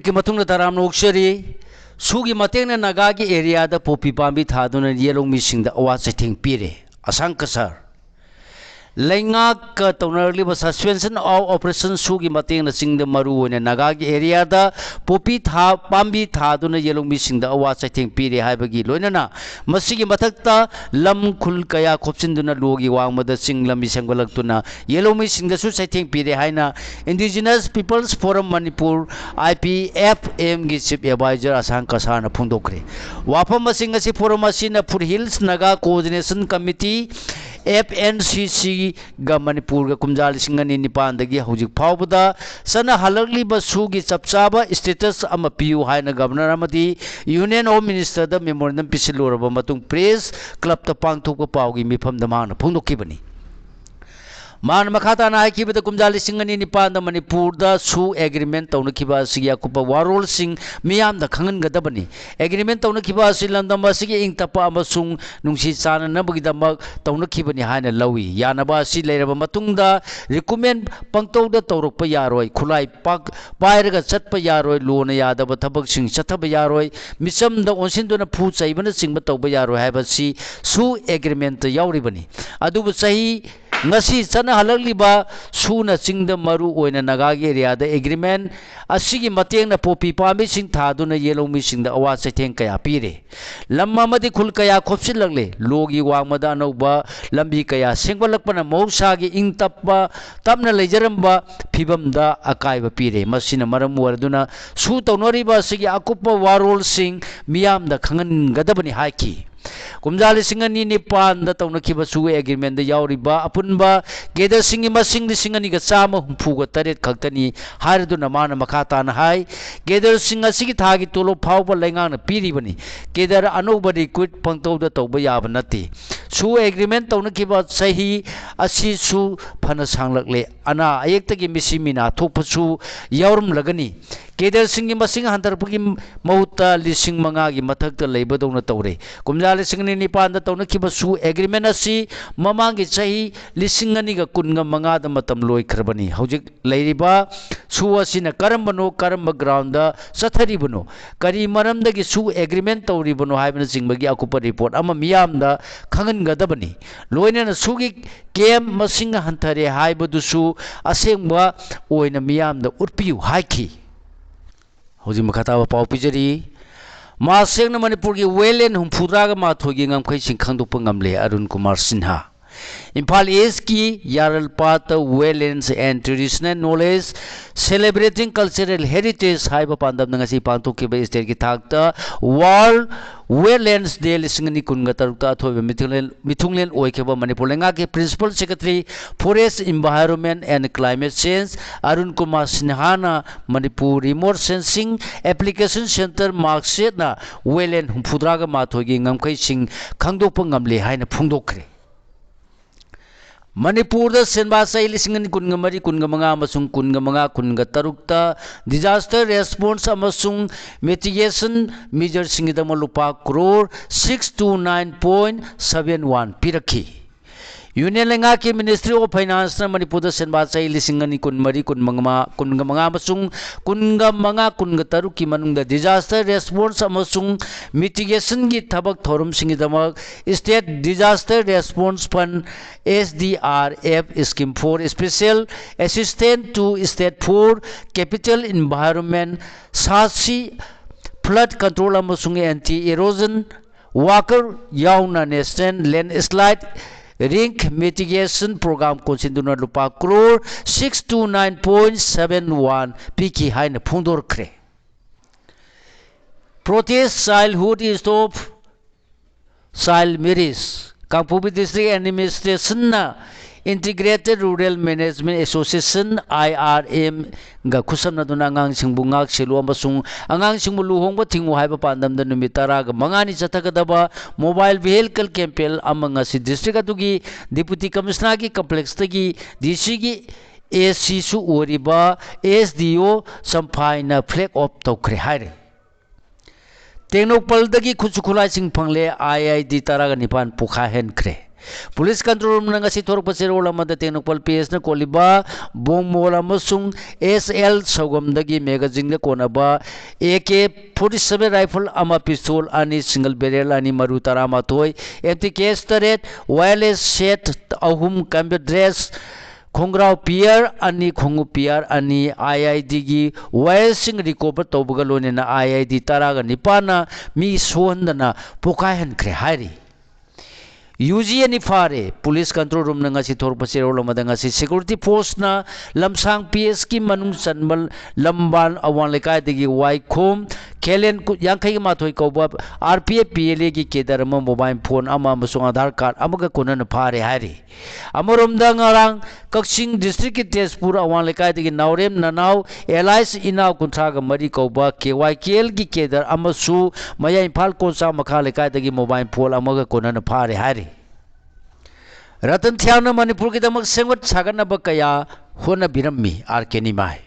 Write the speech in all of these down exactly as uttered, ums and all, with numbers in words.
ꯒꯤ ꯃꯇꯨꯡꯗ ꯇꯔꯥꯝꯅ ꯑꯣꯛꯆꯔꯤ꯫ ꯁꯨꯒꯤ ꯃꯇꯦꯡꯅ ꯅꯥꯒꯥꯒꯤ ꯑꯦꯔꯤꯌꯥꯗ ꯄꯣꯄꯤ ꯄꯥꯝꯕꯤ ꯊꯥꯗꯨꯅ ꯌꯦꯜꯍꯧꯃꯤꯁꯤꯡꯗ ꯑꯋꯥ ꯆꯩꯊꯦꯡ ꯄꯤꯔꯦ꯫ ꯑꯁꯥꯡ ꯀꯁꯥꯔ꯫ ꯂꯩꯉꯥꯛꯀ ꯇꯧꯅꯔꯛꯂꯤꯕ suspension of operation ꯁꯨꯒꯤ ꯃꯇꯦꯡꯅ ꯆꯤꯡꯗ ꯃꯔꯨ ꯑꯣꯏꯅ ꯅꯥꯒꯥꯒꯤ ꯑꯦꯔꯤꯌꯥꯗ ꯄꯣꯄꯤ ꯊꯥ, ꯄꯥꯝꯕꯤ ꯊꯥꯗꯨꯅ ꯌꯦꯜꯍꯧꯃꯤꯁꯤꯡꯗ ꯑꯋꯥ ꯆꯩꯊꯦꯡ ꯄꯤꯔꯦ ꯍꯥꯏꯕꯒꯤ ꯂꯣꯏꯅꯅ ꯃꯁꯤꯒꯤ ꯃꯊꯛꯇ ꯂꯝ ꯈꯨꯜ ꯀꯌꯥ ꯈꯣꯞꯆꯤꯟꯗꯨꯅ ꯂꯣꯒꯤ ꯋꯥꯡꯃꯗ ꯆꯤꯡ ꯂꯝꯕꯤ ꯁꯦꯝꯒꯠꯂꯛꯇꯨꯅ ꯌꯦꯜꯍꯧꯃꯤꯁꯤꯡꯗꯁꯨ ꯆꯩꯊꯦꯡ ꯄꯤꯔꯦ ꯍꯥꯏꯅ Indigenous People's Forum Manipur, I P F M ꯒꯤ chief advisor ꯑꯁꯥꯡ ꯀꯁꯥꯔꯅ ꯐꯣꯡꯗꯣꯛꯈ꯭ꯔꯦ꯫ ꯋꯥꯐꯝꯁꯤꯡ ꯑꯁꯤ forum ꯑꯁꯤꯅ Foothills Naga Coordination Committee, F N C C, ꯒ ꯃꯅꯤꯄꯨꯔꯒ ꯀꯨꯝꯖꯥ ꯂꯤꯁꯤꯡ ꯑꯅꯤ ꯅꯤꯄꯥꯟꯗꯒꯤ ꯍꯧꯖꯤꯛ ꯐꯥꯎꯕꯗ ꯆꯠꯅꯍꯜꯂꯛꯂꯤꯕ ꯁꯨꯒꯤ ꯆꯞ ꯆꯥꯕ status ꯑꯃ ꯄꯤꯌꯨ ꯍꯥꯏꯅ Governor ꯑꯃꯗꯤ Union Home Minister ꯗ memorandum ꯄꯤꯁꯤꯜꯂꯨꯔꯕ ꯃꯇꯨꯡ Press Club ꯇ ꯄꯥꯡꯊꯣꯛꯄ ꯄꯥꯎꯒꯤ ꯃꯤꯐꯝꯗ ꯃꯍꯥꯛꯅ ꯐꯣꯡꯗꯣꯛꯈꯤꯕꯅꯤ꯫ ꯃꯍꯥꯛꯅ ꯃꯈꯥ ꯇꯥꯅ ꯍꯥꯏꯈꯤꯕꯗ, ꯀꯨꯝꯖꯥ ꯂꯤꯁꯤꯡ ꯑꯅꯤ ꯅꯤꯄꯥꯟꯗ ꯃꯅꯤꯄꯨꯔꯗ ꯁꯨ agreement ꯇꯧꯅꯈꯤꯕ ꯑꯁꯤꯒꯤ ꯑꯀꯨꯞꯄ ꯋꯥꯔꯣꯜꯁꯤꯡ ꯃꯤꯌꯥꯝꯗ ꯈꯪꯍꯟꯒꯗꯕꯅꯤ꯫ Agreement ꯇꯧꯅꯈꯤꯕ ꯑꯁꯤ ꯂꯝꯗꯝ ꯑꯁꯤꯒꯤ ꯏꯪ ꯇꯞꯄ ꯑꯃꯁꯨꯡ ꯅꯨꯡꯁꯤ ꯆꯥꯟꯅꯅꯕꯒꯤꯗꯃꯛ ꯇꯧꯅꯈꯤꯕꯅꯤ ꯍꯥꯏꯅ ꯂꯧꯏ꯫ ꯌꯥꯅꯕ ꯑꯁꯤ ꯂꯩꯔꯕ ꯃꯇꯨꯡꯗ recruitment ꯄꯪꯇꯧꯗ ꯇꯧꯔꯛꯄ ꯌꯥꯔꯣꯏ, ꯈꯨꯠꯂꯥꯏ ꯄꯥꯛ-, ꯄꯥꯏꯔꯒ ꯆꯠꯄ ꯌꯥꯔꯣꯏ, ꯂꯣꯅ ꯌꯥꯗꯕ ꯊꯕꯛꯁꯤꯡ ꯆꯠꯊꯕ ꯌꯥꯔꯣꯏ, ꯃꯤꯆꯝꯗ ꯑꯣꯟꯁꯤꯟꯗꯨꯅ ꯐꯨ ꯆꯩꯕꯅꯆꯤꯡꯕ ꯇꯧꯕ ꯌꯥꯔꯣꯏ ꯍꯥꯏꯕꯁꯤ ꯁꯨ agreement ꯇ ꯌꯥꯎꯔꯤꯕꯅꯤ꯫ ꯑꯗꯨꯕꯨ ꯆꯍꯤ ꯉꯁꯤ ꯆꯠꯅꯍꯜꯂꯛꯂꯤꯕ ꯁꯨꯅ ꯆꯤꯡꯗ ꯃꯔꯨ ꯑꯣꯏꯅ ꯅꯥꯒꯥꯒꯤ ꯑꯦꯔꯤꯌꯥꯗ agreement ꯑꯁꯤꯒꯤ ꯃꯇꯦꯡꯅ ꯄꯣꯄꯤ ꯄꯥꯝꯕꯤꯁꯤꯡ ꯊꯥꯗꯨꯅ ꯌꯦꯜꯍꯧꯃꯤꯁꯤꯡꯗ ꯑꯋꯥ ꯆꯩꯊꯦꯡ ꯀꯌꯥ ꯄꯤꯔꯦ꯫ ꯂꯝ ꯑꯃꯗꯤ ꯈꯨꯜ ꯀꯌꯥ ꯈꯣꯞꯆꯤꯜꯂꯛꯂꯦ꯫ ꯂꯣꯒꯤ ꯋꯥꯡꯃꯗ ꯑꯅꯧꯕ ꯂꯝꯕꯤ ꯀꯌꯥ ꯁꯦꯝꯒꯠꯂꯛꯄꯅ ꯃꯍꯧꯁꯥꯒꯤ ꯏꯪ ꯇꯞꯄ, ꯇꯞꯅ ꯂꯩꯖꯔꯝꯕ ꯐꯤꯕꯝꯗ ꯑꯀꯥꯏꯕ ꯄꯤꯔꯦ꯫ ꯃꯁꯤꯅ ꯃꯔꯝ ꯑꯣꯏꯔꯗꯨꯅ ꯁꯨ ꯇꯧꯅꯔꯤꯕ ꯑꯁꯤꯒꯤ ꯑꯀꯨꯞꯄ ꯋꯥꯔꯣꯜꯁꯤꯡ ꯃꯤꯌꯥꯝꯗ ꯈꯪꯍꯟꯒꯗꯕꯅꯤ ꯍꯥꯏꯈꯤ꯫ ꯀꯨꯝꯖꯥ ꯂꯤꯁꯤꯡ ꯑꯅꯤ ꯅꯤꯄꯥꯟꯗ ꯇꯧꯅꯈꯤꯕ ꯁꯨ agreement ꯗ ꯌꯥꯎꯔꯤꯕ ꯑꯄꯨꯟꯕ cadre ꯁꯤꯡꯒꯤ ꯃꯁꯤꯡ ꯂꯤꯁꯤꯡ ꯑꯅꯤꯒ ꯆꯥꯝꯃ ꯍꯨꯝꯐꯨꯒ ꯇꯔꯦꯠ ꯈꯛꯇꯅꯤ ꯍꯥꯏꯔꯗꯨꯅ ꯃꯥꯅ ꯃꯈꯥ ꯇꯥꯅ ꯍꯥꯏ, cadre ꯁꯤꯡ ꯑꯁꯤꯒꯤ ꯊꯥꯒꯤ ꯇꯣꯂꯣꯞ ꯐꯥꯎꯕ ꯂꯩꯉꯥꯛꯅ ꯄꯤꯔꯤꯕꯅꯤ꯫ Cadre ꯑꯅꯧꯕ recruit ꯄꯪꯇꯧꯗ ꯇꯧꯕ ꯌꯥꯕ ꯅꯠꯇꯦ꯫ ꯁꯨ agreement ꯇꯧꯅꯈꯤꯕ ꯆꯍꯤ ꯑꯁꯤꯁꯨ ꯐꯅ ꯁꯥꯡꯂꯛꯂꯦ꯫ ꯑꯅꯥ ꯑꯌꯦꯛꯇꯒꯤ ꯃꯤꯁꯤ ꯃꯤꯅꯥ ꯊꯣꯛꯄꯁꯨ ꯌꯥꯎꯔꯝꯂꯒꯅꯤ꯫ ꯀꯦꯗꯔꯁꯤꯡꯒꯤ ꯃꯁꯤꯡ ꯍꯟꯊꯔꯛꯄꯒꯤ ꯃꯍꯨꯠꯇ ꯂꯤꯁꯤꯡ ꯃꯉꯥꯒꯤ ꯃꯊꯛꯇ ꯂꯩꯕꯗꯧꯅ ꯇꯧꯔꯦ꯫ ꯀꯨꯝꯖꯥ ꯂꯤꯁꯤꯡ ꯑꯅꯤ ꯅꯤꯄꯥꯟꯗ ꯇꯧꯅꯈꯤꯕ ꯁꯨ ꯑꯦꯒ꯭ꯔꯤꯃꯦꯟ ꯑꯁꯤ ꯃꯃꯥꯡꯒꯤ ꯆꯍꯤ ꯂꯤꯁꯤꯡ ꯑꯅꯤꯒ ꯀꯨꯟꯒ ꯃꯉꯥꯗ ꯃꯇꯝ ꯂꯣꯏꯈ꯭ꯔꯕꯅꯤ꯫ ꯍꯧꯖꯤꯛ ꯂꯩꯔꯤꯕ ꯁꯨ ꯑꯁꯤꯅ ꯀꯔꯝꯕꯅꯣ, ꯀꯔꯝꯕ ꯒ꯭ꯔꯥꯎꯟꯗ ꯆꯠꯊꯔꯤꯕꯅꯣ, ꯀꯔꯤ ꯃꯔꯝꯗꯒꯤ ꯁꯨ ꯑꯦꯒ꯭ꯔꯤꯃꯦꯟ ꯇꯧꯔꯤꯕꯅꯣ ꯍꯥꯏꯕꯅꯆꯤꯡꯕꯒꯤ ꯑꯀꯨꯞꯄ ꯔꯤꯄꯣꯔꯠ ꯑꯃ ꯃꯤꯌꯥꯝꯗ ꯈꯪꯍꯟꯒꯗꯕꯅꯤ꯫ ꯂꯣꯏꯅꯅ ꯁꯨꯒꯤ ꯀꯦꯝ ꯃꯁꯤꯡ ꯍꯟꯊꯔꯦ ꯍꯥꯏꯕꯗꯨꯁꯨ ꯑꯁꯦꯡꯕ ꯑꯣꯏꯅ ꯃꯤꯌꯥꯝꯗ ꯎꯠꯄꯤꯌꯨ ꯍꯥꯏꯈꯤ꯫ ꯍꯧꯖꯤꯛ ꯃꯈꯥ ꯇꯥꯕ ꯄꯥꯎ ꯄꯤꯖꯔꯤ꯫ ꯃꯥꯁꯦꯡꯅ ꯃꯅꯤꯄꯨꯔꯒꯤ ꯋꯦꯠꯂꯦꯟ ꯍꯨꯝꯐꯨꯇꯔꯥꯒ ꯃꯥꯊꯣꯏꯒꯤ ꯉꯝꯈꯩꯁꯤꯡ ꯈꯪꯗꯣꯛꯄ ꯉꯝꯂꯦ, ꯑꯔꯨꯟ ꯀꯨꯃꯥꯔ ꯁꯤꯟꯍꯥ꯫ ꯏꯝꯐꯥꯜ ꯏꯁꯀꯤ ꯌꯥꯔꯜꯄꯥꯠꯇ Wetlands and Traditional Knowledge Celebrating Cultural Heritage ꯍꯥꯏꯕ ꯄꯥꯟꯗꯝꯅ ꯉꯁꯤ ꯄꯥꯡꯊꯣꯛꯈꯤꯕ ꯏꯁꯇꯦꯠꯀꯤ ꯊꯥꯛꯇ ꯋꯥꯔꯜ ꯋꯦꯠꯂꯦꯟꯁ ꯗꯦ ꯂꯤꯁꯤꯡ ꯑꯅꯤ ꯀꯨꯟꯒ ꯇꯔꯨꯛꯇ ꯑꯊꯣꯏꯕ ꯃꯤꯊꯨꯡꯂꯦꯟ, ꯃꯤꯊꯨꯡꯂꯦꯟ ꯑꯣꯏꯈꯤꯕ ꯃꯅꯤꯄꯨꯔ ꯂꯩꯉꯥꯛꯀꯤ Principal Secretary Forest, Environment and Climate Change Arun Kumar ꯁꯤꯟꯍꯥꯅ Manipur Remote Sensing Application Centre ꯃꯥꯔꯛꯁꯦꯠꯅ ꯋꯦꯠꯂꯦꯟ ꯍꯨꯝꯐꯨꯇꯔꯥꯒ ꯃꯥꯊꯣꯏꯒꯤ ꯉꯝꯈꯩꯁꯤꯡ ꯈꯪꯗꯣꯛꯄ ꯉꯝꯂꯦ ꯍꯥꯏꯅ ꯐꯣꯡꯗꯣꯛꯈ꯭ꯔꯦ꯫ ꯃꯅꯤꯄꯨꯔꯗ ꯁꯦꯟꯕꯥ ꯆꯍꯤ ꯂꯤꯁꯤꯡ ꯑꯅꯤ ꯀꯨꯟꯒ ꯃꯔꯤ, ꯀꯨꯟꯒ ꯃꯉꯥ ꯑꯃꯁꯨꯡ ꯀꯨꯟꯒ ꯃꯉꯥ, ꯀꯨꯟꯒ ꯇꯔꯨꯛꯇ disaster response ꯑꯃꯁꯨꯡ mitigation measureꯁꯤꯡꯒꯤꯗꯃꯛ ꯂꯨꯄꯥ crore six two nine point seven one ꯄꯤꯔꯛꯈꯤ꯫ ꯌꯨꯅꯤꯌꯟ ꯂꯩꯉꯥꯛꯀꯤ Ministry of Financeꯅ ꯃꯅꯤꯄꯨꯔꯗ ꯁꯦꯟꯕꯥ ꯆꯍꯤ ꯂꯤꯁꯤꯡ ꯑꯅꯤ ꯀꯨꯟꯃꯔꯤ, ꯀꯨꯟꯃꯉꯥ, ꯀꯨꯟꯒ ꯃꯉꯥ ꯑꯃꯁꯨꯡ ꯀꯨꯟꯒ ꯃꯉꯥ, ꯀꯨꯟꯒ ꯇꯔꯨꯛꯀꯤ ꯃꯅꯨꯡꯗ disaster response ꯑꯃꯁꯨꯡ mitigationꯒꯤ ꯊꯕꯛ ꯊꯧꯔꯝꯁꯤꯡꯒꯤꯗꯃꯛ State Disaster Response Fund, S D R F, Scheme for Special Assistance to State for Capital Environment, SASCI, Flood Control ꯑꯃꯁꯨꯡ Anti Erosion Worker ꯌꯥꯎꯅ National Landslide Risk Mitigation Program ꯀꯣꯟꯁꯤꯟꯗꯨꯅ ꯂꯨꯄꯥ crore six two nine point seven one ꯄꯤꯈꯤ ꯍꯥꯏꯅ ꯐꯣꯡꯗꯣꯔꯛꯈ꯭ꯔꯦ꯫ Protest Childhood Stop Child Marriage, Kangpokpi District Administrationꯅ Integrated Rural Management Association, I R M, ꯒ ꯈꯨꯠꯁꯝꯅꯗꯨꯅ ꯑꯉꯥꯡꯁꯤꯡꯕꯨ ꯉꯥꯛ ꯁꯦꯜꯂꯨ ꯑꯃꯁꯨꯡ ꯑꯉꯥꯡꯁꯤꯡꯕꯨ ꯂꯨꯍꯣꯡꯕ ꯊꯤꯡꯉꯨ ꯍꯥꯏꯕ ꯄꯥꯟꯗꯝꯗ ꯅꯨꯃꯤꯠ ꯇꯔꯥꯒ ꯃꯉꯥꯅꯤ ꯆꯠꯊꯒꯗꯕ mobile vehicle campaign ꯑꯃ ꯉꯁꯤ district ꯑꯗꯨꯒꯤ Deputy Commissionerꯒꯤ complexꯇꯒꯤ D Cꯒꯤ ꯑꯦ ꯁꯤꯁꯨ ꯑꯣꯏꯔꯤꯕ ꯑꯦꯁ ꯗꯤ ꯑꯣ ꯆꯝꯐꯥꯏꯅ flag off ꯇꯧꯈ꯭ꯔꯦ ꯍꯥꯏꯔꯤ꯫ ꯇꯦꯡꯅꯧꯄꯜꯗꯒꯤ ꯈꯨꯠꯁꯨ ꯈꯨꯠꯂꯥꯏꯁꯤꯡ ꯐꯪꯂꯦ, ꯑꯥꯏ ꯑꯥꯏ ꯗꯤ ꯇꯔꯥꯒ ꯅꯤꯄꯥꯟ ꯄꯣꯈꯥꯏꯍꯟꯈ꯭ꯔꯦ꯫ ꯄꯨꯂꯤꯁ ꯀꯟꯇ꯭ꯔꯣꯜ ꯔꯨꯝꯅ ꯉꯁꯤ ꯊꯣꯔꯛꯄ ꯆꯦꯔꯣꯜ ꯑꯃꯗ ꯇꯦꯡꯅꯧꯄꯜ ꯄꯤ ꯑꯦꯁꯅ ꯀꯣꯜꯂꯤꯕ ꯕꯣꯝ ꯃꯣꯜ ꯑꯃꯁꯨꯡ ꯑꯦꯁ ꯑꯦꯜ ꯁꯧꯒꯝꯗꯒꯤ ꯃꯦꯒꯥꯖꯤꯟꯗ ꯀꯣꯟꯅꯕ A K forty seven rifle ꯑꯃ, pistol ꯑꯅꯤ, single barrel ꯑꯅꯤ, ꯃꯔꯨ ꯇꯔꯥꯃꯥꯊꯣꯏ, empty case ꯇꯔꯦꯠ, wireless set ꯑꯍꯨꯝ, combat dress, ꯈꯣꯡꯒ꯭ꯔꯥꯎ pair ꯑꯅꯤ, ꯈꯣꯡꯎꯞ pair ꯑꯅꯤ, ꯑꯥꯏ ꯑꯥꯏ ꯗꯤꯒꯤ wireꯁꯤꯡ recover ꯇꯧꯕꯒ ꯂꯣꯏꯅꯅ ꯑꯥꯏ ꯑꯥꯏ ꯗꯤ ꯇꯔꯥꯒ ꯅꯤꯄꯥꯟꯅ ꯃꯤ ꯁꯣꯛꯍꯟꯗꯅ ꯄꯣꯈꯥꯏꯍꯟꯈ꯭ꯔꯦ ꯍꯥꯏꯔꯤ꯫ ꯌꯨ ꯖꯤ ꯑꯅꯤ ꯐꯥꯔꯦ꯫ ꯄꯨꯂꯤꯁ ꯀꯟꯇ꯭ꯔꯣꯜ ꯔꯨꯝꯅ ꯉꯁꯤ ꯊꯣꯔꯛꯄ ꯆꯦꯔꯣꯜ ꯑꯃꯗ ꯉꯁꯤ security forceꯅ ꯂꯝꯁꯥꯡ ꯄꯤ ꯑꯦꯁꯀꯤ ꯃꯅꯨꯡ ꯆꯟꯕ ꯂꯝꯕꯥꯜ ꯑꯋꯥꯡ ꯂꯩꯀꯥꯏꯗꯒꯤ ꯋꯥꯏꯈꯣꯝ ꯈꯦꯂꯦꯟ ꯀꯨ-, ꯌꯥꯡꯈꯩꯒ ꯃꯥꯊꯣꯏ ꯀꯧꯕ R P F P L ꯑꯦꯒꯤ cadre ꯑꯃ, mobile phone ꯑꯃ ꯑꯃꯁꯨꯡ ꯑꯙꯥꯔ card ꯑꯃꯒ ꯀꯣꯟꯅꯅ ꯐꯥꯔꯦ ꯍꯥꯏꯔꯤ꯫ ꯑꯃꯔꯣꯝꯗ ꯉꯔꯥꯡ ꯀꯛꯆꯤꯡ districtꯀꯤ ꯇꯦꯖꯄꯨꯔ ꯑꯋꯥꯡ ꯂꯩꯀꯥꯏꯗꯒꯤ ꯅꯥꯎꯔꯦꯝ ꯅꯅꯥꯎ alias ꯏꯅꯥꯎ ꯀꯨꯟꯊ꯭ꯔꯥꯒ ꯃꯔꯤ ꯀꯧꯕ ꯀꯦ ꯋꯥꯏ ꯀꯦ ꯑꯦꯜꯒꯤ cadre ꯑꯃꯁꯨ ꯃꯌꯥꯏ ꯏꯝꯐꯥꯜ ꯀꯣꯟꯁꯥ ꯃꯈꯥ ꯂꯩꯀꯥꯏꯗꯒꯤ mobile phone ꯑꯃꯒ ꯀꯣꯟꯅꯅ ꯐꯥꯔꯦ ꯍꯥꯏꯔꯤ꯫ ꯔꯇꯟ ꯊꯤꯌꯥꯝꯅ ꯃꯅꯤꯄꯨꯔꯒꯤꯗꯃꯛ ꯁꯦꯝꯒꯠ ꯁꯥꯒꯠꯅꯕ ꯀꯌꯥ ꯍꯣꯠꯅꯕꯤꯔꯝꯃꯤ, ꯑꯥꯔ ꯀꯦ ꯅꯤꯃꯥꯏ꯫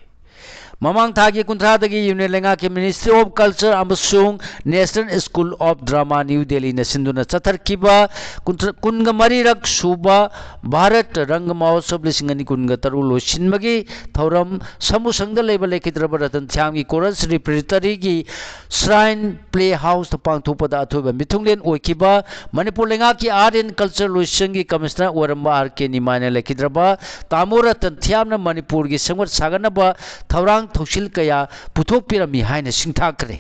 ꯃꯃꯥꯡ ꯊꯥꯒꯤ ꯀꯨꯟꯊ꯭ꯔꯥꯗꯒꯤ ꯌꯨꯅꯤꯌꯟ ꯂꯩꯉꯥꯛꯀꯤ Ministry of Culture ꯑꯃꯁꯨꯡ National School of Drama, New Delhiꯅ ꯁꯤꯟꯗꯨꯅ ꯆꯠꯊꯔꯛꯈꯤꯕ ꯀꯨꯟꯊ꯭ꯔꯥ-, ꯀꯨꯟꯒ ꯃꯔꯤꯔꯛ ꯁꯨꯕ ꯚꯥꯔꯠ ꯔꯪꯒ ꯃꯍꯣꯠꯁꯕ ꯂꯤꯁꯤꯡ ꯑꯅꯤ ꯀꯨꯟꯒ ꯇꯔꯨꯛ ꯂꯣꯏꯁꯤꯟꯕꯒꯤ ꯊꯧꯔꯝ ꯁꯃꯨꯁꯪꯗ ꯂꯩꯕ ꯂꯩꯈꯤꯗ꯭ꯔꯕ ꯔꯇꯟ ꯊꯤꯌꯥꯝꯒꯤ chorus repertoryꯒꯤ Shrine Playhouseꯇ ꯄꯥꯡꯊꯣꯛꯄꯗ ꯑꯊꯣꯏꯕ ꯃꯤꯊꯨꯡꯂꯦꯟ ꯑꯣꯏꯈꯤꯕ ꯃꯅꯤꯄꯨꯔ ꯂꯩꯉꯥꯛꯀꯤ Art and Culture ꯂꯣꯏꯁꯪꯒꯤ commissioner ꯑꯣꯏꯔꯝꯕ ꯑꯥꯔ ꯀꯦ ꯅꯤꯃꯥꯏꯅ ꯂꯩꯈꯤꯗ꯭ꯔꯕ ꯇꯥꯃꯣ ꯔꯇꯟ ꯊꯤꯌꯥꯝꯅ ꯃꯅꯤꯄꯨꯔꯒꯤ ꯁꯦꯝꯒꯠ ꯁꯥꯒꯠꯅꯕ ꯊꯧꯔꯥꯡ ꯊꯧꯁꯤꯜ ꯀꯌꯥ ꯄꯨꯊꯣꯛꯄꯤꯔꯝꯃꯤ ꯍꯥꯏꯅ ꯁꯤꯡꯊꯥꯈ꯭ꯔꯦ꯫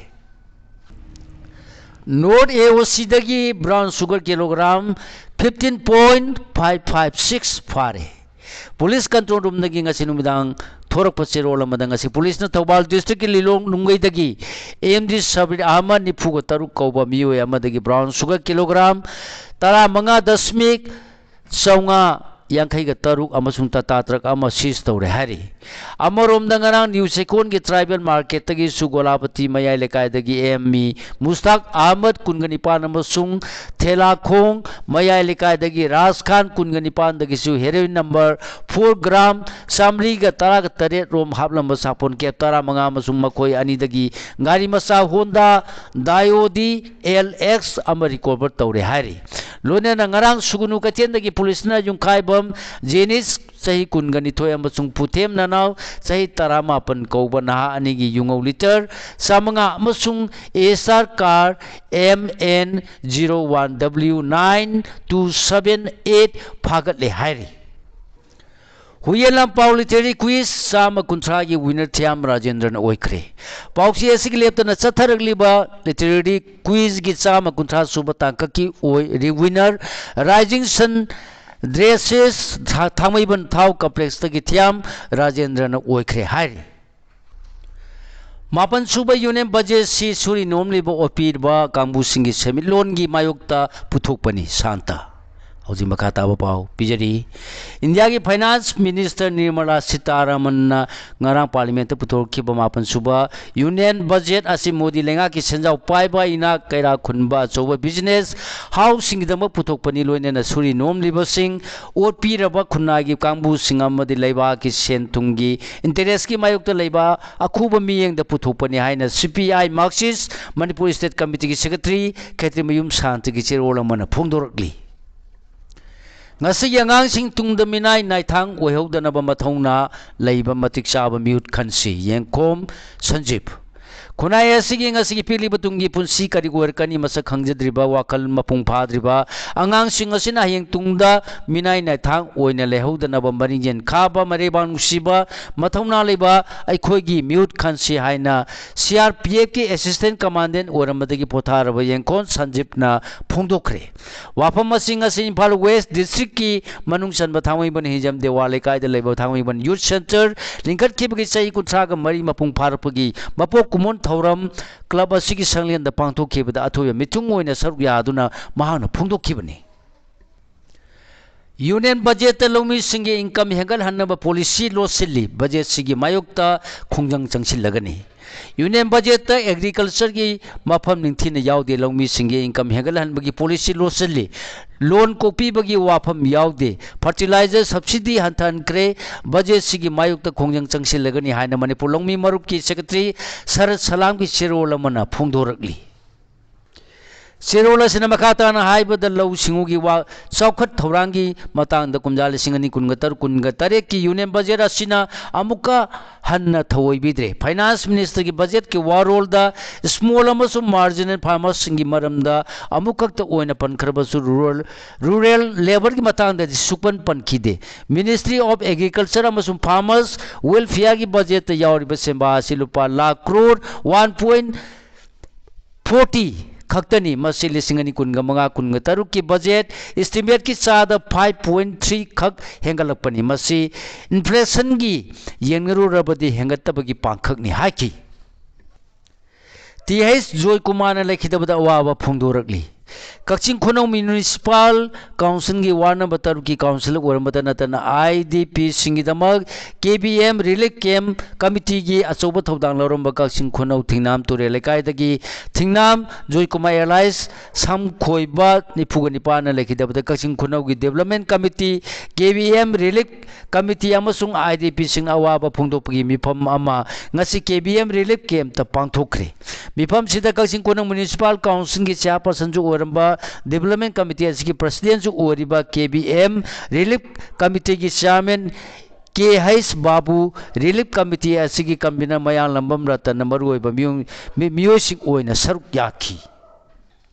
North A O Cꯗꯒꯤ brown sugar kilogram fifteen point five five six ꯐꯥꯔꯦ꯫ ꯄꯨꯂꯤꯁ ꯀꯟꯇ꯭ꯔꯣꯜ ꯔꯨꯝꯗꯒꯤ ꯉꯁꯤ ꯅꯨꯃꯤꯗꯥꯡ ꯊꯣꯔꯛꯄ ꯆꯦꯔꯣꯜ ꯑꯃꯗ ꯉꯁꯤ ꯄꯨꯂꯤꯁꯅ ꯊꯧꯕꯥꯜ districtꯀꯤ ꯂꯤꯂꯣꯡ ꯅꯨꯡꯒꯩꯗꯒꯤ ꯑꯦꯝ ꯗꯤ ꯁꯕꯤꯔ ꯑꯍꯃꯗ ꯅꯤꯐꯨꯒ ꯇꯔꯨꯛ ꯀꯧꯕ ꯃꯤꯑꯣꯏ ꯑꯃꯗꯒꯤ brown sugar kilogram ꯇꯔꯥꯃꯉꯥ ꯗꯁꯃꯤꯛ ꯆꯥꯝꯃꯉꯥ ꯌꯥꯡꯈꯩꯒ ꯇꯔꯨꯛ ꯑꯃꯁꯨꯡ ꯇꯥꯇꯥ ꯇ꯭ꯔꯛ ꯑꯃ ꯁꯤꯖ ꯇꯧꯔꯦ ꯍꯥꯏꯔꯤ꯫ ꯑꯃꯔꯣꯝꯗ, ꯉꯔꯥꯡ ꯅ꯭ꯌꯨ ꯆꯦꯛꯀꯣꯟꯒꯤ ꯇ꯭ꯔꯥꯏꯕꯦꯜ ꯃꯥꯔꯀꯦꯠꯇꯒꯤꯁꯨ ꯒꯣꯂꯥꯄꯇꯤ ꯃꯌꯥꯏ ꯂꯩꯀꯥꯏꯗꯒꯤ ꯑꯦꯝ ꯏ ꯃꯨꯁꯇꯥꯛ ꯑꯍꯃꯗ, ꯀꯨꯟꯒ ꯅꯤꯄꯥꯟ, ꯑꯃꯁꯨꯡ ꯊꯦꯂꯥꯈꯣꯡ ꯃꯌꯥꯏ ꯂꯩꯀꯥꯏꯗꯒꯤ ꯔꯥꯖ ꯈꯥꯟ, ꯀꯨꯟꯒ ꯅꯤꯄꯥꯟꯗꯒꯤꯁꯨ ꯍꯦꯔꯣꯏꯟ ꯅꯝꯕꯔ ꯐꯣꯔ ꯒ꯭ꯔꯥꯝ ꯆꯥꯃꯔꯤꯒ ꯇꯔꯥꯒ ꯇꯔꯦꯠ ꯔꯣꯝ ꯍꯥꯞꯂꯝꯕ ꯁꯥꯄꯣꯟ ꯀꯦꯞ ꯇꯔꯥꯃꯉꯥ ꯑꯃꯁꯨꯡ ꯃꯈꯣꯏ ꯑꯅꯤꯗꯒꯤ ꯒꯥꯔꯤ ꯃꯆꯥ ꯍꯣꯟꯗꯥ ꯗꯥꯏꯑꯣꯗꯤ ꯑꯦꯜ ꯑꯦꯛꯁ ꯑꯃ ꯔꯤꯀꯣꯚꯔ ꯇꯧꯔꯦ ꯍꯥꯏꯔꯤ꯫ ꯂꯣꯏꯅꯅ ꯉꯔꯥꯡ ꯁꯨꯒꯅꯨ ꯀꯩꯊꯦꯜꯗꯒꯤ ꯄꯨꯂꯤꯁꯅ ꯌꯨꯝꯈꯥꯏꯕꯝ ꯖꯦꯅꯤꯁ, ꯆꯍꯤ ꯀꯨꯟꯒ ꯅꯤꯊꯣꯏ, ꯑꯃꯁꯨꯡ ꯄꯨꯊꯦꯝ ꯅꯅꯥꯎ, ꯆꯍꯤ ꯇꯔꯥꯃꯥꯄꯟ ꯀꯧꯕ ꯅꯍꯥ ꯑꯅꯤꯒꯤ ꯌꯨꯉꯧ ꯂꯤꯇꯔ ꯆꯥꯃꯉꯥ ꯑꯃꯁꯨꯡ S R car M N zero one W nine two seven eight ꯐꯥꯒꯠꯂꯦ ꯍꯥꯏꯔꯤ꯫ ꯍꯨꯏꯌꯦꯟ ꯂꯥꯟꯄꯥꯎ ꯂꯤꯇꯔꯦꯔꯤ ꯀ꯭ꯋꯤꯖ ꯆꯥꯝꯃ ꯀꯨꯟꯊ꯭ꯔꯥꯒꯤ ꯋꯤꯅꯔ ꯊꯤꯌꯥꯝ ꯔꯥꯖꯦꯟꯗ꯭ꯔꯅ ꯑꯣꯏꯈ꯭ꯔꯦ꯫ ꯄꯥꯎꯆꯦ ꯑꯁꯤꯒꯤ ꯂꯦꯞꯇꯅ ꯆꯠꯊꯔꯛꯂꯤꯕ ꯂꯤꯇꯔꯦꯔꯤ ꯀ꯭ꯋꯤꯖꯒꯤ ꯆꯥꯝꯃ ꯀꯨꯟꯊ꯭ꯔꯥ ꯁꯨꯕ ꯇꯥꯡꯀꯛꯀꯤ ꯑꯣꯏ-, ꯔꯤ-, ꯋꯤꯅꯔ ꯔꯥꯏꯖꯤꯡ ꯁꯟ ꯗ꯭ꯔꯦꯁꯦꯁ ꯊꯥ-, ꯊꯥꯡꯃꯩꯕꯟ ꯊꯥꯎ ꯀꯝꯄ꯭ꯂꯦꯛꯁꯇꯒꯤ ꯊꯤꯌꯥꯝ ꯔꯥꯖꯦꯟꯗ꯭ꯔꯅ ꯑꯣꯏꯈ꯭ꯔꯦ ꯍꯥꯏꯔꯤ꯫ ꯃꯥꯄꯟ ꯁꯨꯕ ꯌꯨꯅꯤꯌꯟ ꯕꯖꯦꯠꯁꯤ ꯁꯨꯔꯤ ꯅꯣꯝꯂꯤꯕ ꯑꯣꯠꯄꯤꯔꯕ ꯀꯥꯡꯕꯨꯁꯤꯡꯒꯤ ꯁꯦꯟꯃꯤꯠꯂꯣꯟꯒꯤ ꯃꯥꯌꯣꯛꯇ ꯄꯨꯊꯣꯛꯄꯅꯤ꯫ ꯁꯥꯟꯇ꯫ ꯍꯧꯖꯤꯛ ꯃꯈꯥ ꯇꯥꯕ ꯄꯥꯎ ꯄꯤꯖꯔꯤ꯫ ꯏꯟꯗꯤꯌꯥꯒꯤ ꯐꯥꯏꯅꯥꯟꯁ ꯃꯤꯅꯤꯁꯇꯔ ꯅꯤꯔꯃꯂꯥ ꯁꯤꯇꯥꯔꯥꯃꯟꯅ ꯉꯔꯥꯡ ꯄꯥꯔꯂꯤꯌꯥꯃꯦꯟꯠꯇ ꯄꯨꯊꯣꯔꯛꯈꯤꯕ ꯃꯥꯄꯟ ꯁꯨꯕ ꯌꯨꯅꯤꯌꯟ ꯕꯖꯦꯠ ꯑꯁꯤ ꯃꯣꯗꯤ ꯂꯩꯉꯥꯛꯀꯤ ꯁꯦꯟꯖꯥꯎ ꯄꯥꯏꯕ ꯏꯅꯥꯛ ꯀꯩꯔꯥꯛ ꯈꯨꯟꯕ ꯑꯆꯧꯕ ꯕꯤꯖꯤꯅꯦꯁ ꯍꯥꯎꯁꯁꯤꯡꯒꯤꯗꯃꯛ ꯄꯨꯊꯣꯛꯄꯅꯤ, ꯂꯣꯏꯅꯅ ꯁꯨꯔꯤ ꯅꯣꯝꯂꯤꯕꯁꯤꯡ, ꯑꯣꯠꯄꯤꯔꯕ ꯈꯨꯟꯅꯥꯏꯒꯤ ꯀꯥꯡꯕꯨꯁꯤꯡ ꯑꯃꯗꯤ ꯂꯩꯕꯥꯛꯀꯤ ꯁꯦꯟ ꯊꯨꯝꯒꯤ ꯏꯟꯇꯔꯦꯁꯀꯤ ꯃꯥꯌꯣꯛꯇ ꯂꯩꯕ ꯑꯀꯨꯕ ꯃꯤꯠꯌꯦꯡꯗ ꯄꯨꯊꯣꯛꯄꯅꯤ ꯍꯥꯏꯅ C P I Marxist Manipur state ꯀꯃꯤꯇꯤꯒꯤ ꯁꯦꯀ꯭ꯔꯦꯇꯔꯤ ꯈꯦꯇ꯭ꯔꯤꯃꯌꯨꯝ ꯁꯥꯟꯇꯒꯤ ꯆꯦꯔꯣꯜ ꯑꯃꯅ ꯐꯣꯡꯗꯣꯔꯛꯂꯤ꯫ ꯉꯁꯤꯒꯤ ꯑꯉꯥꯡꯁꯤꯡ ꯇꯨꯡꯗ ꯃꯤꯅꯥꯏ ꯅꯥꯏꯊꯥꯡ ꯑꯣꯏꯍꯧꯗꯅꯕ ꯃꯊꯧꯅꯥ ꯂꯩꯕ ꯃꯇꯤꯛ ꯆꯥꯕ ꯃꯤꯍꯨꯠ ꯈꯟꯁꯤ꯫ ꯌꯦꯡꯈꯣꯝ ꯁꯟꯖꯤꯞ꯫ ꯈꯨꯟꯅꯥꯏ ꯑꯁꯤꯒꯤ ꯉꯁꯤꯒꯤ ꯄꯤꯛꯂꯤꯕ ꯇꯨꯡꯒꯤ ꯄꯨꯟꯁꯤ ꯀꯔꯤ ꯑꯣꯏꯔꯛꯀꯅꯤ? ꯃꯁꯛ ꯈꯪꯖꯗ꯭ꯔꯤꯕ, ꯋꯥꯈꯜ ꯃꯄꯨꯡ ꯐꯥꯗ꯭ꯔꯤꯕ ꯑꯉꯥꯡꯁꯤꯡ ꯑꯁꯤꯅ ꯍꯌꯦꯡ ꯇꯨꯡꯗ ꯃꯤꯅꯥꯏ ꯅꯥꯏꯊꯥꯡ ꯑꯣꯏꯅ ꯂꯩꯍꯧꯗꯅꯕ ꯃꯔꯤꯡꯖꯦꯜ ꯈꯥꯕ, ꯃꯔꯩꯕꯥꯛ ꯅꯨꯡꯁꯤꯕ, ꯃꯊꯧꯅꯥ ꯂꯩꯕ ꯑꯩꯈꯣꯏꯒꯤ ꯃꯤꯍꯨꯠ ꯈꯟꯁꯤ ꯍꯥꯏꯅ ꯁꯤ ꯑꯥꯔ ꯄꯤ ꯑꯦꯐꯀꯤ ꯑꯦꯁꯤꯁꯇꯦꯟꯠ ꯀꯃꯥꯟꯗꯦꯟꯠ ꯑꯣꯏꯔꯝꯕꯗꯒꯤ ꯄꯣꯊꯥꯔꯕ ꯌꯦꯡꯈꯣꯟ ꯁꯟꯖꯤꯞꯅ ꯐꯣꯡꯗꯣꯛꯈ꯭ꯔꯦ꯫ ꯋꯥꯐꯝꯁꯤꯡ ꯑꯁꯤ ꯏꯝꯐꯥꯜ ꯋꯦꯁ ꯗꯤꯁꯇ꯭ꯔꯤꯛꯀꯤ ꯃꯅꯨꯡ ꯆꯟꯕ ꯊꯥꯡꯃꯩꯕꯟ ꯍꯤꯖꯝ ꯗꯦꯋꯥ ꯂꯩꯀꯥꯏꯗ ꯂꯩꯕ ꯊꯥꯡꯃꯩꯕꯟ ꯌꯨꯠ ꯁꯦꯟꯇꯔ ꯂꯤꯡꯈꯠꯈꯤꯕꯒꯤ ꯆꯍꯤ ꯀꯨꯟꯊ꯭ꯔꯥꯒ ꯃꯔꯤ ꯃꯄꯨꯡ ꯐꯥꯔꯛꯄꯒꯤ ꯃꯄꯣꯛ ꯀꯨꯝꯑꯣꯟ ꯊꯧꯔꯝ ꯀ꯭ꯂꯕ ꯑꯁꯤꯒꯤ ꯁꯪꯂꯦꯟꯗ ꯄꯥꯡꯊꯣꯛꯈꯤꯕꯗ ꯑꯊꯣꯏꯕ ꯃꯤꯊꯨꯡ ꯑꯣꯏꯅ ꯁꯔꯨꯛ ꯌꯥꯗꯨꯅ ꯃꯍꯥꯛꯅ ꯐꯣꯡꯗꯣꯛꯈꯤꯕꯅꯤ꯫ ꯌꯨꯅꯤꯌꯟ ꯕꯖꯦꯠꯇ ꯂꯧꯃꯤꯁꯤꯡꯒꯤ ꯏꯟꯀꯝ ꯍꯦꯟꯒꯠꯍꯟꯅꯕ ꯄꯣꯂꯤꯁꯤ ꯂꯣꯠꯁꯤꯜꯂꯤ꯫ ꯕꯖꯦꯠꯁꯤꯒꯤ ꯃꯥꯌꯣꯛꯇ ꯈꯣꯡꯖꯪ ꯆꯪꯁꯤꯜꯂꯒꯅꯤ꯫ ꯌꯨꯅꯤꯌꯟ ꯕꯖꯦꯠꯇ ꯑꯦꯒ꯭ꯔꯤꯀꯜꯆꯔꯒꯤ ꯃꯐꯝ ꯅꯤꯡꯊꯤꯅ ꯌꯥꯎꯗꯦ꯫ ꯂꯧꯃꯤꯁꯤꯡꯒꯤ ꯏꯟꯀꯝ ꯍꯦꯟꯒꯠꯍꯟꯕꯒꯤ ꯄꯣꯂꯤꯁꯤ ꯂꯣꯠꯁꯤꯜꯂꯤ꯫ ꯂꯣꯟ ꯀꯣꯛꯄꯤꯕꯒꯤ ꯋꯥꯐꯝ ꯌꯥꯎꯗꯦ꯫ Fertiliser subsidy ꯍꯟꯊꯍꯟꯈ꯭ꯔꯦ꯫ ꯕꯖꯦꯠꯁꯤꯒꯤ ꯃꯥꯌꯣꯛꯇ ꯈꯣꯡꯖꯪ ꯆꯪꯁꯤꯜꯂꯒꯅꯤ ꯍꯥꯏꯅ ꯃꯅꯤꯄꯨꯔ ꯂꯧꯃꯤ ꯃꯔꯨꯞꯀꯤ ꯁꯦꯀ꯭ꯔꯦꯇꯔꯤ ꯁꯔꯠ ꯁꯂꯥꯝꯒꯤ ꯆꯦꯔꯣꯜ ꯑꯃꯅ ꯐꯣꯡꯗꯣꯔꯛꯂꯤ꯫ ꯆꯦꯔꯣꯜ ꯑꯁꯤꯅ ꯃꯈꯥ ꯇꯥꯅ ꯍꯥꯏꯕꯗ, ꯂꯧꯎ ꯁꯤꯡꯎꯒꯤ ꯋꯥ-, ꯆꯥꯎꯈꯠ ꯊꯧꯔꯥꯡꯒꯤ ꯃꯇꯥꯡꯗ ꯀꯨꯝꯖꯥ ꯂꯤꯁꯤꯡ ꯑꯅꯤ ꯀꯨꯟꯒ ꯇꯔꯨꯛ ꯀꯨꯟꯒ ꯇꯔꯦꯠꯀꯤ ꯌꯨꯅꯤꯌꯟ ꯕꯖꯦꯠ ꯑꯁꯤꯅ ꯑꯃꯨꯛꯀ ꯍꯟꯅ ꯊꯧꯑꯣꯏꯕꯤꯗ꯭ꯔꯦ꯫ ꯐꯥꯏꯅꯥꯟꯁ ꯃꯤꯅꯤꯁꯇꯔꯒꯤ ꯕꯖꯦꯠꯀꯤ ꯋꯥꯔꯣꯜꯗ ꯁ꯭ꯃꯣꯜ ꯑꯃꯁꯨꯡ ꯃꯥꯔꯖꯤꯅꯦꯜ ꯐꯥꯔꯃꯔꯁꯤꯡꯒꯤ ꯃꯔꯝꯗ ꯑꯃꯨꯛꯈꯛꯇ ꯑꯣꯏꯅ ꯄꯟꯈ꯭ꯔꯕꯁꯨ, ꯔꯨꯔꯦꯜ, ꯔꯨꯔꯦꯜ ꯂꯦꯕꯔꯒꯤ ꯃꯇꯥꯡꯗꯗꯤ ꯁꯨꯛꯄꯟ ꯄꯟꯈꯤꯗꯦ꯫ ꯃꯤꯅꯤꯁꯇ꯭ꯔꯤ ꯑꯣꯐ ꯑꯦꯒ꯭ꯔꯤꯀꯜꯆꯔ ꯑꯃꯁꯨꯡ ꯐꯥꯔꯃꯔꯁ ꯋꯦꯜꯐꯤꯌꯔꯒꯤ ꯕꯖꯦꯠꯇ ꯌꯥꯎꯔꯤꯕ ꯁꯦꯟꯕꯥ ꯑꯁꯤ ꯂꯨꯄꯥ lakh crore one point forty ꯈꯛꯇꯅꯤ꯫ ꯃꯁꯤ ꯂꯤꯁꯤꯡ ꯑꯅꯤ ꯀꯨꯟꯒ ꯃꯉꯥ ꯀꯨꯟꯒ ꯇꯔꯨꯛꯀꯤ ꯕꯖꯦꯠ ꯏꯁꯇꯤꯃꯦꯠꯀꯤ ꯆꯥꯗ ꯐꯥꯏꯚ ꯄꯣꯏꯟ ꯊ꯭ꯔꯤ ꯈꯛ ꯍꯦꯟꯒꯠꯂꯛꯄꯅꯤ꯫ ꯃꯁꯤ ꯏꯟꯐ꯭ꯂꯦꯁꯟꯒꯤ ꯌꯦꯡꯅꯔꯨꯔꯕꯗꯤ ꯍꯦꯟꯒꯠꯇꯕꯒꯤ ꯄꯥꯡꯈꯛꯅꯤ ꯍꯥꯏꯈꯤ꯫ ꯇꯤ ꯍꯩꯆ ꯖꯣꯏꯀꯨꯃꯥꯔꯅ ꯂꯩꯈꯤꯗꯕꯗ ꯑꯋꯥꯕ ꯐꯣꯡꯗꯣꯔꯛꯂꯤ꯫ ꯀꯛꯆꯤꯡ ꯈꯨꯅꯧ ꯃ꯭ꯌꯨꯅꯤꯁꯤꯄꯥꯜ ꯀꯥꯎꯟꯁꯤꯜꯒꯤ ꯋꯥꯔꯗ ꯅꯝꯕꯔ ꯇꯔꯨꯛꯀꯤ ꯀꯥꯎꯟꯁꯤꯜ ꯑꯣꯏꯔꯝꯕꯇ ꯅꯠꯇꯅ, ꯑꯥꯏ ꯗꯤ ꯄꯤꯁꯤꯡꯒꯤꯗꯃꯛ K B M relief camp ꯀꯃꯤꯇꯤꯒꯤ ꯑꯆꯧꯕ ꯊꯧꯗꯥꯡ ꯂꯧꯔꯝꯕ ꯀꯛꯆꯤꯡ ꯈꯨꯅꯧ ꯊꯤꯡꯅꯥꯝ ꯇꯨꯔꯦꯜ ꯂꯩꯀꯥꯏꯗꯒꯤ ꯊꯤꯡꯅꯥꯝ ꯖꯣꯏꯀꯨꯃꯥꯔ ꯑꯦꯂꯥꯏꯁ ꯁꯝꯈꯣꯏꯕ ꯅꯤꯐꯨꯒ ꯅꯤꯄꯥꯟꯅ ꯂꯩꯈꯤꯗꯕꯗ, ꯀꯛꯆꯤꯡ ꯈꯨꯅꯧꯒꯤ development committee, K B M relief committee ꯑꯃꯁꯨꯡ ꯑꯥꯏ ꯗꯤ ꯄꯤꯁꯤꯡ ꯑꯋꯥꯕ ꯐꯣꯡꯗꯣꯛꯄꯒꯤ ꯃꯤꯐꯝ ꯑꯃ ꯉꯁꯤ ꯀꯦ ꯕꯤ ꯑꯦꯝ ꯔꯤꯂꯤꯐ ꯀꯦꯝꯞꯇ ꯄꯥꯡꯊꯣꯛꯈ꯭ꯔꯦ꯫ ꯃꯤꯐꯝꯁꯤꯗ ꯀꯛꯆꯤꯡ ꯈꯨꯅꯧ ꯃ꯭ꯌꯨꯅꯤꯁꯤꯄꯥꯜ ꯀꯥꯎꯟꯁꯤꯜꯒꯤ ꯆꯦꯌꯥꯔꯄꯔꯁꯟꯁꯨ ꯑꯣꯏꯔꯝꯕ, ꯗꯤꯕꯦꯂꯞꯃꯦꯟ ꯀꯃꯤꯇꯤ ꯑꯁꯤꯒꯤ ꯄ꯭ꯔꯁꯤꯗꯦꯟꯁꯨ ꯑꯣꯏꯔꯤꯕ ꯀꯦ ꯕꯤ ꯑꯦꯝ ꯔꯤꯂꯤꯐ ꯀꯃꯤꯇꯤꯒꯤ ꯆꯦꯌꯥꯔꯃꯦꯟ ꯀꯦ ꯍꯩꯆ ꯕꯥꯕꯨ, ꯔꯤꯂꯤꯐ ꯀꯃꯤꯇꯤ ꯑꯁꯤꯒꯤ ꯀꯟꯚꯤꯅꯔ ꯃꯌꯥꯡꯂꯝꯕꯝ ꯔꯇꯟꯅ ꯃꯔꯨꯑꯣꯏꯕ ꯃꯤꯑꯣꯏ-, ꯃꯤ-, ꯃꯤꯑꯣꯏꯁꯤꯡ ꯑꯣꯏꯅ ꯁꯔꯨꯛ ꯌꯥꯈꯤ꯫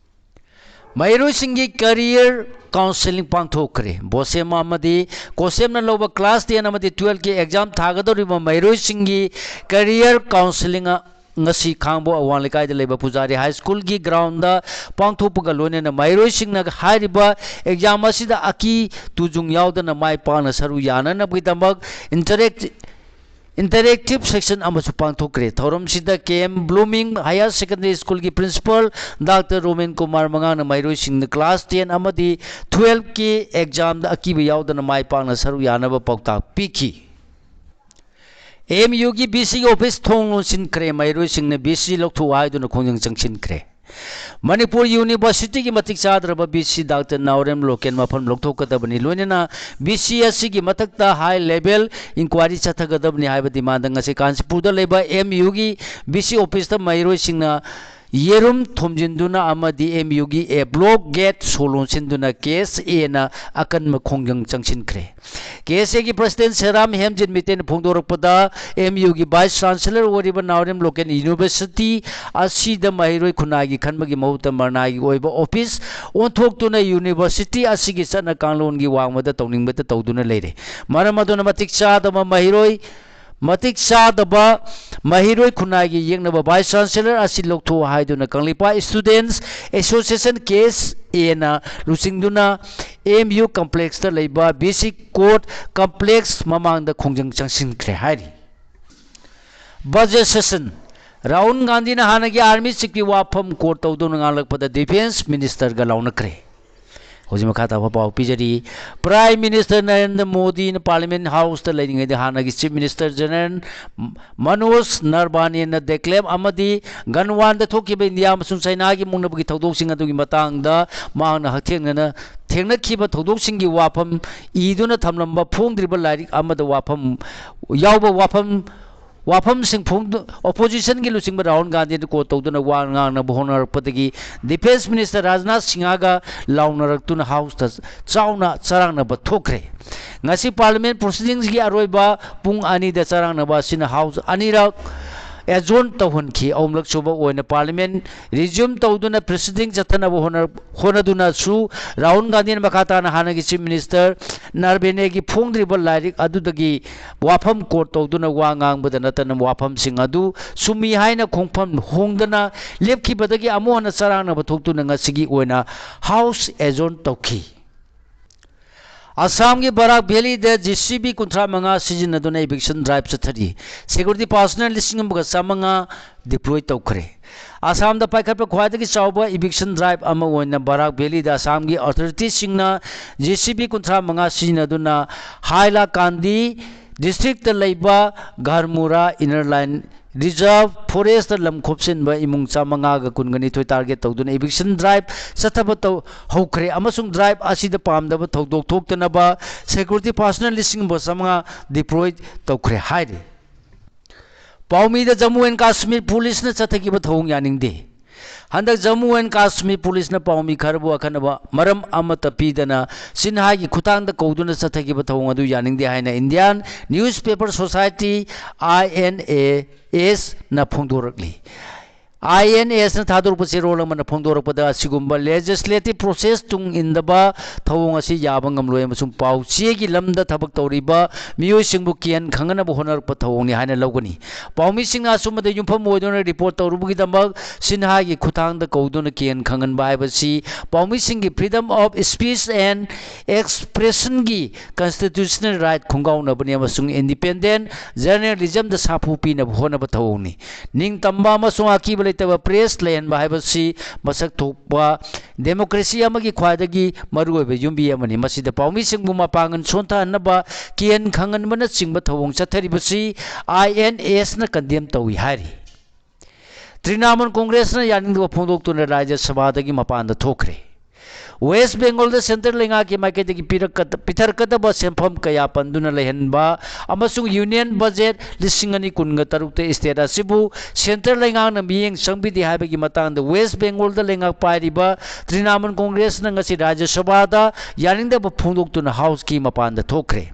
ꯃꯍꯩꯔꯣꯏꯁꯤꯡꯒꯤ ꯀꯦꯔꯤꯌꯔ ꯀꯥꯎꯟꯁꯦꯂꯤꯡ ꯄꯥꯡꯊꯣꯛꯈ꯭ꯔꯦ꯫ ꯕꯣꯁꯦꯝ ꯑꯃꯗꯤ ꯀꯣꯁꯦꯝꯅ ꯂꯧꯕ ꯀ꯭ꯂꯥꯁ ꯇꯦꯟ ꯑꯃꯗꯤ ꯇꯨꯌꯦꯜꯐꯀꯤ ꯑꯦꯛꯖꯥꯝ ꯊꯥꯒꯗꯧꯔꯤꯕ ꯃꯍꯩꯔꯣꯏꯁꯤꯡꯒꯤ ꯀꯦꯔꯤꯌꯔ ꯀꯥꯎꯟꯁꯦꯂꯤꯡ ꯉꯁꯤ ꯈꯥꯡꯕꯣꯛ ꯑꯋꯥꯡ ꯂꯩꯀꯥꯏꯗ ꯂꯩꯕ ꯄꯨꯖꯥꯔꯤ ꯍꯥꯏ ꯁ꯭ꯀꯨꯜꯒꯤ ꯒ꯭ꯔꯥꯎꯟꯗ ꯄꯥꯡꯊꯣꯛꯄꯒ ꯂꯣꯏꯅꯅ ꯃꯍꯩꯔꯣꯏꯁꯤꯡꯅ ꯍꯥꯏꯔꯤꯕ ꯑꯦꯛꯖꯥꯝ ꯑꯁꯤꯗ ꯑꯀꯤ ꯇꯨꯖꯨꯡ ꯌꯥꯎꯗꯅ ꯃꯥꯏ ꯄꯥꯛꯅ ꯁꯔꯨꯛ ꯌꯥꯅꯅꯕꯒꯤꯗꯃꯛ ꯏꯟꯇꯔꯦꯛ-, Interactive session ꯑꯃꯁꯨ ꯄꯥꯡꯊꯣꯛꯈ꯭ꯔꯦ꯫ ꯊꯧꯔꯝꯁꯤꯗ ꯀꯦ ꯑꯦꯝ ꯕ꯭ꯂꯨꯃꯤꯡ ꯍꯥꯌꯔ ꯁꯦꯀꯦꯟꯗꯔꯤ ꯁ꯭ꯀꯨꯜꯒꯤ ꯄ꯭ꯔꯤꯟꯁꯤꯄꯥꯜ ꯗꯥꯛꯇꯔ ꯔꯣꯃꯦꯟ ꯀꯨꯃꯥꯔ ꯃꯉꯥꯡꯅ ꯃꯍꯩꯔꯣꯏꯁꯤꯡꯅ ꯀ꯭ꯂꯥꯁ ꯇꯦꯟ ꯑꯃꯗꯤ ꯇꯨꯋꯦꯜꯐꯀꯤ ꯑꯦꯛꯖꯥꯝꯗ ꯑꯀꯤꯕ ꯌꯥꯎꯗꯅ ꯃꯥꯏ ꯄꯥꯛꯅ ꯁꯔꯨꯛ ꯌꯥꯅꯕ ꯄꯥꯎꯇꯥꯛ ꯄꯤꯈꯤ꯫ ꯑꯦꯝ ꯌꯨꯒꯤ ꯚꯤ ꯁꯤꯒꯤ ꯑꯣꯐꯤꯁ ꯊꯣꯡ ꯂꯣꯟꯁꯤꯟꯈ꯭ꯔꯦ꯫ ꯃꯍꯩꯔꯣꯏꯁꯤꯡꯅ ꯚꯤ ꯁꯤ ꯂꯧꯊꯣꯛꯎ ꯍꯥꯏꯗꯨꯅ ꯈꯣꯡꯖꯪ ꯆꯪꯁꯤꯟꯈ꯭ꯔꯦ꯫ ꯃꯅꯤꯄꯨꯔ ꯌꯨꯅꯤꯚꯔꯁꯤꯇꯤꯒꯤ ꯃꯇꯤꯛ ꯆꯥꯗ꯭ꯔꯕ ꯚꯤ ꯁꯤ ꯗꯥꯛꯇꯔ ꯅꯥꯎꯔꯦꯝ ꯂꯣꯀꯦꯟ ꯃꯐꯝ ꯂꯧꯊꯣꯛꯀꯗꯕꯅꯤ, ꯂꯣꯏꯅꯅ ꯚꯤ ꯁꯤ ꯑꯁꯤꯒꯤ ꯃꯊꯛꯇ ꯍꯥꯏ ꯂꯦꯚꯦꯜ ꯏꯟꯀ꯭ꯋꯥꯏꯔꯤ ꯆꯠꯊꯒꯗꯕꯅꯤ ꯍꯥꯏꯕ ꯗꯤꯃꯥꯟꯗ ꯉꯁꯤ ꯀꯥꯟꯆꯤꯄꯨꯔꯗ ꯂꯩꯕ ꯑꯦꯝ ꯌꯨꯒꯤ ꯚꯤ ꯁꯤ ꯑꯣꯐꯤꯁꯇ ꯃꯍꯩꯔꯣꯏꯁꯤꯡꯅ ꯌꯦꯔꯨꯝ ꯊꯣꯝꯖꯤꯟꯗꯨꯅ ꯑꯃꯗꯤ ꯑꯦꯝ ꯌꯨꯒꯤ ꯑꯦ ꯕ꯭ꯂꯣꯛ ꯒꯦꯠ ꯁꯣ ꯂꯣꯟꯁꯤꯟꯗꯨꯅ ꯀꯦ ꯑꯦꯁ ꯑꯦꯅ ꯑꯀꯟꯕ ꯈꯣꯡꯖꯪ ꯆꯪꯁꯤꯟꯈ꯭ꯔꯦ꯫ ꯀꯦ ꯑꯦꯁ ꯑꯦꯒꯤ ꯄ꯭ꯔꯁꯤꯗꯦꯟ ꯁꯦꯔꯥꯝ ꯍꯦꯝꯖꯤꯟ ꯃꯤꯇꯦꯟꯅ ꯐꯣꯡꯗꯣꯔꯛꯄꯗ, ꯑꯦꯝ ꯌꯨꯒꯤ ꯚꯥꯏꯁ ꯆꯥꯟꯁꯦꯂꯔ ꯑꯣꯏꯔꯤꯕ ꯅꯥꯎꯔꯦꯝ ꯂꯣꯀꯦꯟ ꯌꯨꯅꯤꯚꯔꯁꯤꯇꯤ ꯑꯁꯤꯗ ꯃꯍꯩꯔꯣꯏ ꯈꯨꯟꯅꯥꯏꯒꯤ ꯈꯟꯕꯒꯤ ꯃꯍꯨꯠꯇ ꯃꯔꯅꯥꯏꯒꯤ ꯑꯣꯏꯕ ꯑꯣꯐꯤꯁ ꯑꯣꯟꯊꯣꯛꯇꯨꯅ ꯌꯨꯅꯤꯚꯔꯁꯤꯇꯤ ꯑꯁꯤꯒꯤ ꯆꯠꯅ ꯀꯥꯡꯂꯣꯟꯒꯤ ꯋꯥꯡꯃꯗ ꯇꯧꯅꯤꯡꯕꯇ ꯇꯧꯗꯨꯅ ꯂꯩꯔꯦ꯫ ꯃꯔꯝ ꯑꯗꯨꯅ ꯃꯇꯤꯛ ꯆꯥꯗꯕ ꯃꯍꯩꯔꯣꯏ ꯃꯇꯤꯛ ꯆꯥꯗꯕ ꯃꯍꯩꯔꯣꯏ ꯈꯨꯟꯅꯥꯏꯒꯤ ꯌꯦꯛꯅꯕ ꯚꯥꯏꯁ ꯆꯥꯟꯁꯦꯂꯔ ꯑꯁꯤ ꯂꯧꯊꯣꯛꯎ ꯍꯥꯏꯗꯨꯅ ꯀꯪꯂꯩꯄꯥꯛ ꯁ꯭ꯇꯨꯗꯦꯟꯠꯁ ꯑꯦꯁꯣꯁꯤꯌꯦꯁꯟ, ꯀꯦ ꯑꯦꯁ ꯑꯦꯅ ꯂꯨꯆꯤꯡꯗꯨꯅ ꯑꯦꯝ ꯌꯨ ꯀꯝꯄ꯭ꯂꯦꯛꯁꯇ ꯂꯩꯕ ꯚꯤ ꯁꯤ ꯀꯣꯔꯠ ꯀꯝꯄ꯭ꯂꯦꯛꯁ ꯃꯃꯥꯡꯗ ꯈꯣꯡꯖꯪ ꯆꯪꯁꯤꯟꯈ꯭ꯔꯦ ꯍꯥꯏꯔꯤ꯫ Budget session. ꯔꯥꯍꯨꯜ ꯒꯥꯟꯙꯤꯅ ꯍꯥꯟꯅꯒꯤ ꯑꯥꯔꯃꯤ ꯆꯤꯐꯀꯤ ꯋꯥꯐꯝ ꯀꯣꯠ ꯇꯧꯗꯨꯅ ꯉꯥꯡꯂꯛꯄꯗ ꯗꯤꯐꯦꯟꯁ ꯃꯤꯅꯤꯁꯇꯔꯒ ꯂꯥꯎꯅꯈ꯭ꯔꯦ꯫ ꯍꯧꯖꯤꯛ ꯃꯈꯥ ꯇꯥꯕ ꯄꯥꯎ ꯄꯤꯖꯔꯤ꯫ ꯄ꯭ꯔꯥꯏꯝ ꯃꯤꯅꯤꯁꯇꯔ ꯅꯔꯦꯟꯗ꯭ꯔ ꯃꯣꯗꯤꯅ ꯄꯥꯔꯂꯤꯌꯥꯃꯦꯟꯠ ꯍꯥꯎꯁꯇ ꯂꯩꯔꯤꯉꯩꯗ ꯍꯥꯟꯅꯒꯤ ꯆꯤꯐ ꯃꯤꯅꯤꯁꯇꯔ ꯖꯦꯅꯔꯦꯜ ꯃꯅꯣꯖ ꯅꯔꯕꯥꯅꯦꯅ ꯗꯦꯀ꯭ꯂꯦꯝ ꯑꯃꯗꯤ ꯒꯟꯋꯥꯟꯗ ꯊꯣꯛꯈꯤꯕ ꯏꯟꯗꯤꯌꯥ ꯑꯃꯁꯨꯡ ꯆꯥꯏꯅꯥꯒꯤ ꯃꯨꯛꯅꯕꯒꯤ ꯊꯧꯗꯣꯛꯁꯤꯡ ꯑꯗꯨꯒꯤ ꯃꯇꯥꯡꯗ ꯃꯍꯥꯛꯅ ꯍꯛꯊꯦꯡꯅꯅ ꯊꯦꯡꯅꯈꯤꯕ ꯊꯧꯗꯣꯛꯁꯤꯡꯒꯤ ꯋꯥꯐꯝ ꯏꯗꯨꯅ ꯊꯝꯂꯝꯕ ꯐꯣꯡꯗ꯭ꯔꯤꯕ ꯂꯥꯏꯔꯤꯛ ꯑꯃꯗ ꯋꯥꯐꯝ ꯌꯥꯎꯕ ꯋꯥꯐꯝ ꯋꯥꯐꯝꯁꯤꯡ ꯐꯣꯡꯗꯣ-, ꯑꯣꯄꯣꯖꯤꯁꯟꯒꯤ ꯂꯨꯆꯤꯡꯕ ꯔꯥꯍꯨꯜ ꯒꯥꯟꯙꯤꯅ ꯀꯣꯠ ꯇꯧꯗꯨꯅ ꯋꯥ ꯉꯥꯡꯅꯕ ꯍꯣꯠꯅꯔꯛꯄꯗꯒꯤ ꯗꯤꯐꯦꯟꯁ ꯃꯤꯅꯤꯁꯇꯔ ꯔꯥꯖꯅꯥꯊ ꯁꯤꯡꯍꯒ ꯂꯥꯎꯅꯔꯛꯇꯨꯅ ꯍꯥꯎꯁꯇ ꯆꯥꯎꯅ ꯆꯔꯥꯡꯅꯕ ꯊꯣꯛꯈ꯭ꯔꯦ꯫ ꯉꯁꯤ ꯄꯥꯔꯂꯤꯌꯥꯃꯦꯟꯠ ꯄ꯭ꯔꯣꯁꯤꯗꯤꯡꯁꯀꯤ ꯑꯔꯣꯏꯕ ꯄꯨꯡ ꯑꯅꯤꯗ ꯆꯔꯥꯡꯅꯕ ꯑꯁꯤꯅ ꯍꯥꯎꯁ ꯑꯅꯤꯔꯛ ꯑꯦꯖꯣꯔꯟ ꯇꯧꯍꯟꯈꯤ꯫ ꯑꯍꯨꯝꯂꯛ ꯁꯨꯕ ꯑꯣꯏꯅ ꯄꯥꯔꯂꯤꯌꯥꯃꯦꯟꯠ ꯔꯤꯖ꯭ꯌꯨꯝ ꯇꯧꯗꯨꯅ ꯄ꯭ꯔꯣꯁꯤꯗꯤꯡ ꯆꯠꯊꯅꯕ ꯍꯣꯠꯅ-, ꯍꯣꯠꯅꯗꯨꯅꯁꯨ ꯔꯥꯍꯨꯜ ꯒꯥꯟꯙꯤꯅ ꯃꯈꯥ ꯇꯥꯅ ꯍꯥꯟꯅꯒꯤ ꯆꯤꯐ ꯃꯤꯅꯤꯁꯇꯔ ꯅꯔꯕꯦꯅꯦꯒꯤ ꯐꯣꯡꯗ꯭ꯔꯤꯕ ꯂꯥꯏꯔꯤꯛ ꯑꯗꯨꯗꯒꯤ ꯋꯥꯐꯝ ꯀꯣꯠ ꯇꯧꯗꯨꯅ ꯋꯥ ꯉꯥꯡꯕꯗ ꯅꯠꯇꯅ ꯋꯥꯐꯝꯁꯤꯡ ꯑꯗꯨ ꯆꯨꯝꯃꯤ ꯍꯥꯏꯅ ꯈꯣꯡꯐꯝ ꯍꯣꯡꯗꯅ ꯂꯦꯞꯈꯤꯕꯗꯒꯤ ꯑꯃꯨꯛ ꯍꯟꯅ ꯆꯔꯥꯡꯅꯕ ꯊꯣꯛꯇꯨꯅ ꯉꯁꯤꯒꯤ ꯑꯣꯏꯅ ꯍꯥꯎꯁ ꯑꯦꯖꯣꯔꯟ ꯇꯧꯈꯤ꯫ ꯑꯁꯥꯝꯒꯤ ꯕꯔꯥꯛ ꯚꯦꯂꯤꯗ ꯖꯦ ꯁꯤ ꯕꯤ ꯀꯨꯟꯊ꯭ꯔꯥ ꯃꯉꯥ ꯁꯤꯖꯤꯟꯅꯗꯨꯅ eviction drive ꯆꯠꯊꯔꯤ꯫ Security personnel ꯂꯤꯁꯤꯡ ꯑꯃꯒ ꯆꯥꯃꯉꯥ deploy ꯇꯧꯈ꯭ꯔꯦ꯫ ꯑꯁꯥꯝꯗ ꯄꯥꯏꯈꯠꯄ ꯈ꯭ꯋꯥꯏꯗꯒꯤ ꯆꯥꯎꯕ eviction drive ꯑꯃ ꯑꯣꯏꯅ ꯕꯔꯥꯛ ꯚꯦꯂꯤꯗ ꯑꯁꯥꯝꯒꯤ ꯑꯣꯊꯣꯔꯤꯇꯤꯁꯤꯡꯅ ꯖꯦ ꯁꯤ ꯕꯤ ꯀꯨꯟꯊ꯭ꯔꯥ ꯃꯉꯥ ꯁꯤꯖꯤꯟꯅꯗꯨꯅ ꯍꯥꯏꯂꯥꯀꯥꯟꯗꯤ ꯗꯤꯁꯇ꯭ꯔꯤꯛꯇ ꯂꯩꯕ ꯘꯔꯃꯨꯔꯥ ꯏꯅꯔ ꯂꯥꯏꯟ ꯔꯤꯖꯥꯔꯚ ꯐꯣꯔꯦꯁꯇ ꯂꯝ ꯈꯣꯞꯆꯤꯟꯕ ꯏꯃꯨꯡ ꯆꯥꯃꯉꯥꯒ ꯀꯨꯟꯒꯅꯤꯊꯣꯏ target ꯇꯧꯗꯨꯅ eviction drive ꯆꯠꯊꯕ ꯇꯧ-, ꯍꯧꯈ꯭ꯔꯦ ꯑꯃꯁꯨꯡ drive ꯑꯁꯤꯗ ꯄꯥꯝꯗꯕ ꯊꯧꯗꯣꯛ ꯊꯣꯛꯇꯅꯕ security personnel ꯂꯤꯁꯤꯡ ꯑꯃ ꯆꯥꯃꯉꯥ deploy ꯇꯧꯈ꯭ꯔꯦ ꯍꯥꯏꯔꯤ꯫ ꯄꯥꯎꯃꯤꯗ ꯖꯝꯃꯨ ꯑꯦꯟ ꯀꯥꯁꯃꯤꯔ ꯄꯨꯂꯤꯁꯅ ꯆꯠꯊꯈꯤꯕ ꯊꯧꯑꯣꯡ ꯌꯥꯅꯤꯡꯗꯦ꯫ ꯍꯟꯗꯛ ꯖꯝꯃꯨ ꯑꯦꯟ ꯀꯥꯁꯃꯤꯔ ꯄꯨꯂꯤꯁꯅ ꯄꯥꯎꯃꯤ ꯈꯔꯕꯨ ꯑꯀꯟꯅꯕ ꯃꯔꯝ ꯑꯃꯠꯇ ꯄꯤꯗꯅ ꯁꯤꯟꯍꯥꯒꯤ ꯈꯨꯠꯊꯥꯡꯗ ꯀꯧꯗꯨꯅ ꯆꯠꯊꯈꯤꯕ ꯊꯧꯑꯣꯡ ꯑꯗꯨ ꯌꯥꯅꯤꯡꯗꯦ ꯍꯥꯏꯅ Indian Newspaper Society, I N A S, ꯅ ꯐꯣꯡꯗꯣꯔꯛꯂꯤ꯫ I N A S ꯅ ꯊꯥꯗꯣꯔꯛꯄ ꯆꯦꯔꯣꯜ ꯑꯃꯅ ꯐꯣꯡꯗꯣꯔꯛꯄꯗ, ꯑꯁꯤꯒꯨꯝꯕ legislative process ꯇꯨꯡ ꯏꯟꯗꯕ ꯊꯧꯑꯣꯡ ꯑꯁꯤ ꯌꯥꯕ ꯉꯝꯂꯣꯏ ꯑꯃꯁꯨꯡ ꯄꯥꯎ ꯆꯦꯒꯤ ꯂꯝꯗ ꯊꯕꯛ ꯇꯧꯔꯤꯕ ꯃꯤꯑꯣꯏꯁꯤꯡꯕꯨ ꯀꯤꯍꯟ ꯈꯪꯍꯟꯅꯕ ꯍꯣꯠꯅꯔꯛꯄ ꯊꯧꯑꯣꯡꯅꯤ ꯍꯥꯏꯅ ꯂꯧꯒꯅꯤ꯫ ꯄꯥꯎꯃꯤꯁꯤꯡꯅ ꯑꯆꯨꯝꯕꯗ ꯌꯨꯝꯐꯝ ꯑꯣꯏꯗꯨꯅ report ꯇꯧꯔꯨꯕꯒꯤꯗꯃꯛ ꯁꯤꯟꯍꯥꯒꯤ ꯈꯨꯠꯊꯥꯡꯗ ꯀꯧꯗꯨꯅ ꯀꯤꯍꯟ ꯈꯪꯍꯟꯕ ꯍꯥꯏꯕꯁꯤ ꯄꯥꯎꯃꯤꯁꯤꯡꯒꯤ freedom of speech and expression ꯒꯤ constitutional right ꯈꯣꯡꯒꯥꯎꯅꯕꯅꯤ ꯑꯃꯁꯨꯡ independent journalism ꯗ ꯁꯥꯐꯨ ꯄꯤꯅꯕ ꯍꯣꯠꯅꯕ ꯊꯧꯑꯣꯡꯅꯤ꯫ ꯅꯤꯡꯇꯝꯕ ꯑꯃꯁꯨꯡ ꯑꯀꯤꯕ ꯂꯩꯇꯕ press ꯂꯩꯍꯟꯕ ꯍꯥꯏꯕꯁꯤ ꯃꯁꯛ ꯊꯣꯛꯄ democracy ꯑꯃꯒꯤ ꯈ꯭ꯋꯥꯏꯗꯒꯤ ꯃꯔꯨꯑꯣꯏꯕ ꯌꯨꯝꯕꯤ ꯑꯃꯅꯤ꯫ ꯃꯁꯤꯗ ꯄꯥꯎꯃꯤꯁꯤꯡꯕꯨ ꯃꯄꯥꯡꯒꯜ ꯁꯣꯟꯊꯍꯟꯅꯕ ꯀꯤꯍꯟ ꯈꯪꯍꯟꯕꯅꯆꯤꯡꯕ ꯊꯧꯑꯣꯡ ꯆꯠꯊꯔꯤꯕꯁꯤ I N A S ꯅ condemn ꯇꯧꯏ ꯍꯥꯏꯔꯤ꯫ ꯇ꯭ꯔꯤꯅꯥꯃꯨꯜ ꯀꯣꯡꯒ꯭ꯔꯦꯁꯅ ꯌꯥꯅꯤꯡꯗꯕ ꯐꯣꯡꯗꯣꯛꯇꯨꯅ ꯔꯥꯖ꯭ꯌ ꯁꯚꯥꯗꯒꯤ ꯃꯄꯥꯟꯗ ꯊꯣꯛꯈ꯭ꯔꯦ꯫ ꯋꯦꯁ ꯕꯦꯡꯒꯣꯜꯗ centre ꯂꯩꯉꯥꯛꯀꯤ ꯃꯥꯏꯀꯩꯗꯒꯤ ꯄꯤꯔꯛꯀꯗ-, ꯄꯤꯊꯔꯛꯀꯗꯕ ꯁꯦꯟꯐꯝ ꯀꯌꯥ ꯄꯟꯗꯨꯅ ꯂꯩꯍꯟꯕ ꯑꯃꯁꯨꯡ union budget ꯂꯤꯁꯤꯡ ꯑꯅꯤ ꯀꯨꯟꯒ ꯇꯔꯨꯛꯇ state ꯑꯁꯤꯕꯨ centre ꯂꯩꯉꯥꯛꯅ ꯃꯤꯠꯌꯦꯡ ꯆꯪꯕꯤꯗꯦ ꯍꯥꯏꯕꯒꯤ ꯃꯇꯥꯡꯗ ꯋꯦꯁ ꯕꯦꯡꯒꯣꯜꯗ ꯂꯩꯉꯥꯛ ꯄꯥꯏꯔꯤꯕ ꯇ꯭ꯔꯤꯅꯥꯃꯨꯜ ꯀꯣꯡꯒ꯭ꯔꯦꯁꯅ ꯉꯁꯤ ꯔꯥꯖ꯭ꯌ ꯁꯚꯥꯗ ꯌꯥꯅꯤꯡꯗꯕ ꯐꯣꯡꯗꯣꯛꯇꯨꯅ House ꯀꯤ ꯃꯄꯥꯟꯗ ꯊꯣꯛꯈ꯭ꯔꯦ꯫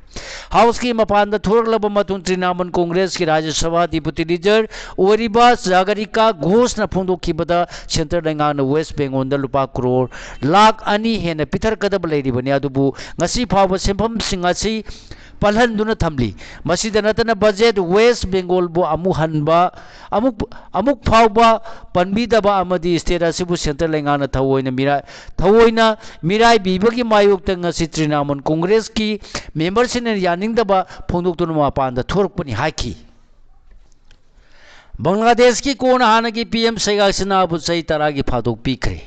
House ꯀꯤ ꯃꯄꯥꯟꯗ ꯊꯣꯔꯛꯂꯕ ꯃꯇꯨꯡ ꯇ꯭ꯔꯤꯅꯥꯃꯨꯜ ꯀꯣꯡꯒ꯭ꯔꯦꯁꯀꯤ ꯔꯥꯖ꯭ꯌ ꯁꯚꯥ deputy leader ꯑꯣꯏꯔꯤꯕ ꯖꯥꯒꯔꯤꯀꯥ ꯘꯣꯁꯅ ꯐꯣꯡꯗꯣꯛꯈꯤꯕꯗ centre ꯂꯩꯉꯥꯛꯅ ꯋꯦꯁ ꯕꯦꯡꯒꯣꯜꯗ ꯂꯨꯄꯥ ꯀ꯭ꯔꯣꯔ ꯂꯥꯈ ꯑꯅꯤ ꯍꯦꯟꯅ ꯄꯤꯊꯔꯛꯀꯗꯕ ꯂꯩꯔꯤꯕꯅꯤ, ꯑꯗꯨꯕꯨ ꯉꯁꯤ ꯐꯥꯎꯕ ꯁꯦꯟꯐꯝꯁꯤꯡ ꯑꯁꯤ ꯄꯜꯍꯟꯗꯨꯅ ꯊꯝꯂꯤ꯫ ꯃꯁꯤꯗ ꯅꯠꯇꯅ ꯕꯖꯦꯠ ꯋꯦꯁ ꯕꯦꯡꯒꯣꯜꯕꯨ ꯑꯃꯨꯛ ꯍꯟꯕ, ꯑꯃꯨꯛ, ꯑꯃꯨꯛ ꯐꯥꯎꯕ ꯄꯟꯕꯤꯗꯕ ꯑꯃꯗꯤ ꯁ꯭ꯇꯦꯠ ꯑꯁꯤꯕꯨ ꯁꯦꯟꯇꯔ ꯂꯩꯉꯥꯛꯅ ꯊꯑꯣꯏꯅ ꯃꯤꯔꯥꯏ, ꯊꯑꯣꯏꯅ ꯃꯤꯔꯥꯏꯕꯤꯕꯒꯤ ꯃꯥꯌꯣꯛꯇ ꯉꯁꯤ ꯇ꯭ꯔꯤꯅꯥꯃꯨꯜ ꯀꯣꯡꯒ꯭ꯔꯦꯁꯀꯤ ꯃꯦꯝꯕꯔꯁꯤꯡꯅ ꯌꯥꯅꯤꯡꯗꯕ ꯐꯣꯡꯗꯣꯛꯇꯨꯅ ꯃꯄꯥꯟꯗ ꯊꯣꯔꯛꯄꯅꯤ ꯍꯥꯏꯈꯤ꯫ ꯕꯪꯒ꯭ꯂꯥꯗꯦꯁꯀꯤ ꯀꯣꯟꯅ ꯍꯥꯟꯅꯒꯤ ꯄꯤ ꯑꯦꯝ ꯁꯦꯈ ꯍꯁꯤꯅꯥꯕꯨ ꯆꯍꯤ ꯇꯔꯥꯒꯤ ꯐꯥꯗꯣꯛ ꯄꯤꯈ꯭ꯔꯦ꯫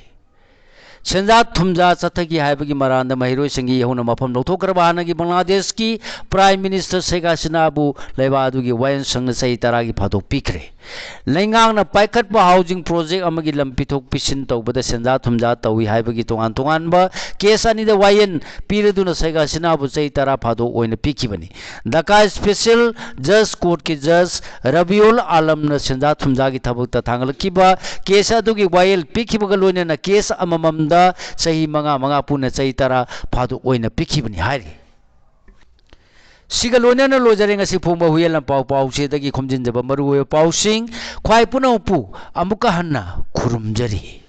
ꯁꯦꯟꯖꯥ ꯊꯨꯝꯖꯥ ꯆꯠꯊꯈꯤ ꯍꯥꯏꯕꯒꯤ ꯃꯔꯥꯜꯗ ꯃꯍꯩꯔꯣꯏꯁꯤꯡꯒꯤ ꯏꯍꯧꯅ ꯃꯐꯝ ꯂꯧꯊꯣꯛꯈ꯭ꯔꯕ ꯍꯥꯟꯅꯒꯤ ꯕꯪꯒ꯭ꯂꯥꯗꯦꯁꯀꯤ ꯄ꯭ꯔꯥꯏꯝ ꯃꯤꯅꯤꯁꯇꯔ ꯁꯦꯈ ꯍꯁꯤꯅꯥꯕꯨ ꯂꯩꯕꯥꯛ ꯑꯗꯨꯒꯤ ꯋꯥꯌꯦꯜꯁꯪꯅ ꯆꯍꯤ ꯇꯔꯥꯒꯤ ꯐꯥꯗꯣꯛ ꯄꯤꯈ꯭ꯔꯦ꯫ ꯂꯩꯉꯥꯛꯅ ꯄꯥꯏꯈꯠꯄ ꯍꯥꯎꯖꯤꯡ ꯄ꯭ꯔꯣꯖꯦꯛ ꯑꯃꯒꯤ ꯂꯝ ꯄꯤꯊꯣꯛ ꯄꯤꯁꯤꯟ ꯇꯧꯕꯗ ꯁꯦꯟꯖꯥ ꯊꯨꯝꯖꯥ ꯇꯧꯏ ꯍꯥꯏꯕꯒꯤ ꯇꯣꯉꯥꯟ ꯇꯣꯉꯥꯟꯕ ꯀꯦꯁ ꯑꯅꯤꯗ ꯋꯥꯌꯦꯜ ꯄꯤꯔꯗꯨꯅ ꯁꯦꯈ ꯍꯁꯤꯅꯥꯕꯨ ꯆꯍꯤ ꯇꯔꯥ ꯐꯥꯗꯣꯛ ꯑꯣꯏꯅ ꯄꯤꯈꯤꯕꯅꯤ꯫ ꯙꯥꯀꯥ ꯁ꯭ꯄꯦꯁꯦꯜ ꯖꯖ ꯀꯣꯔꯠꯀꯤ ꯖꯖ ꯔꯕꯤꯎꯜ ꯑꯥꯂꯝꯅ ꯁꯦꯟꯖꯥ ꯊꯨꯝꯖꯥꯒꯤ ꯊꯕꯛꯇ ꯊꯥꯡꯒꯠꯂꯛꯈꯤꯕ ꯀꯦꯁ ꯑꯗꯨꯒꯤ ꯋꯥꯌꯦꯜ ꯄꯤꯈꯤꯕꯒ ꯂꯣꯏꯅꯅ ꯀꯦꯁ ꯑꯃꯃꯝꯗ ꯆꯍꯤ ꯃꯉꯥ ꯃꯉꯥ ꯄꯨꯟꯅ ꯆꯍꯤ ꯇꯔꯥ ꯐꯥꯗꯣꯛ ꯑꯣꯏꯅ ꯄꯤꯈꯤꯕꯅꯤ ꯍꯥꯏꯔꯤ꯫ ꯁꯤꯒ ꯂꯣꯏꯅꯅ ꯂꯣꯏꯖꯔꯦ ꯉꯁꯤ ꯐꯣꯡꯕ ꯍꯨꯏꯌꯦꯟ ꯂꯥꯟꯄꯥꯎ ꯄꯥꯎꯆꯦꯗꯒꯤ ꯈꯣꯝꯖꯤꯟꯖꯕ ꯃꯔꯨꯑꯣꯏꯕ ꯄꯥꯎꯁꯤꯡ꯫ ꯈ꯭ꯋꯥꯏ ꯄꯨꯝꯅꯃꯛꯄꯨ ꯑꯃꯨꯛꯀ ꯍꯟꯅ ꯈꯨꯔꯨꯝꯖꯔꯤ꯫